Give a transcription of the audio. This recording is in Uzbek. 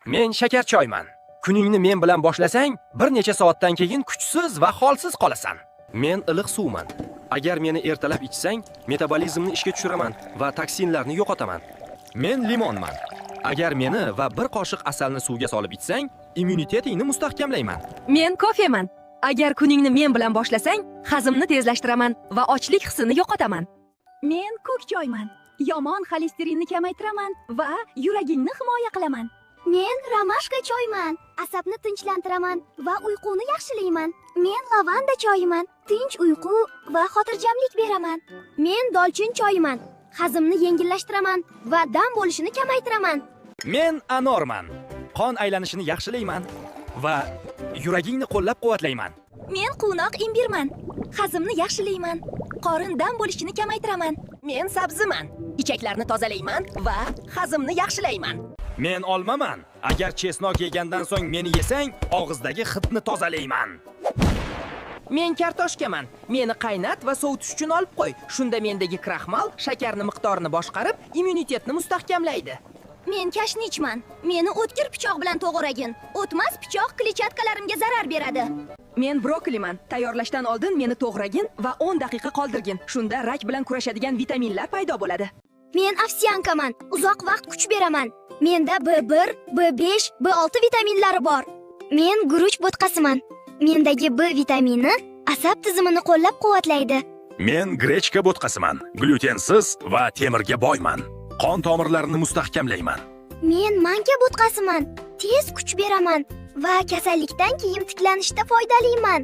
Men shakar choyman. Kuningni men bilan boshlasang, bir necha soatdan keyin kuchsiz va holsiz qolasan. Men iliq suvman. Agar meni ertalab ichsang, metabolizmni ishga tushiraman va toksinlarni yo'qotaman. Men limonman. Agar meni va bir qoshiq asalni suvga solib ichsang, immunitetingni mustahkamlayman. Men kofeman. Agar kuningni men bilan boshlasang, hazmni tezlashtiraman va ochlik hissini yo'qotaman. Men ko'k choyman. Yomon xolesterinni kamaytiraman va yuragingni himoya qilaman. Men romashka choyman. Asabni tinchlantiraman va uyquni yaxshilayman. Men lavanda choyiman. Tinch uyqu va xotirjamlik beraman. Men dolchin choyiman. Hazmni yengillashtiraman va dam bo'lishini kamaytiraman. Men anorman. Qon aylanishini yaxshilayman va yuragingni qo'llab-quvvatlayman. Men quvnoq imbirman. Hazmni yaxshilayman. Qorin dam bo'lishini kamaytiraman. Men sabziman. Ichaklarni tozalayman va hazmni yaxshilayman. Men olmaman. Agar chesnok yegandan so'ng meni yesang, og'izdagi hidni tozalayman. Men kartoshkaman. Meni qaynat va sovutish uchun olib qo'y. Shunda mendagi kraxmal shakarni miqdorini boshqarib, immunitetni mustahkamlaydi. Men kashnichman. Meni o'tkir pichoq bilan to'g'ragin. O'tmas pichoq klechatkalarimga zarar beradi. Men brokkoliman. Tayyorlashdan oldin meni to'g'ragin va 10 daqiqa qoldirgin. Shunda rak bilan kurashadigan vitaminlar paydo bo'ladi. Men ovsyankaman. Uzoq vaqt kuch beraman. Menda B1, B5, B6 vitaminlari bor. Men guruch bo'tqasiman. Mendagi B vitamini asab tizimini qo'llab-quvvatlaydi. Men grechka bo'tqasiman. Glyutensiz va temirga boyman. Qon tomirlarini mustahkamlayman. Men manka bo'tqasiman. Tez kuch beraman va kasallikdan keyin tiklanishda foydaliman.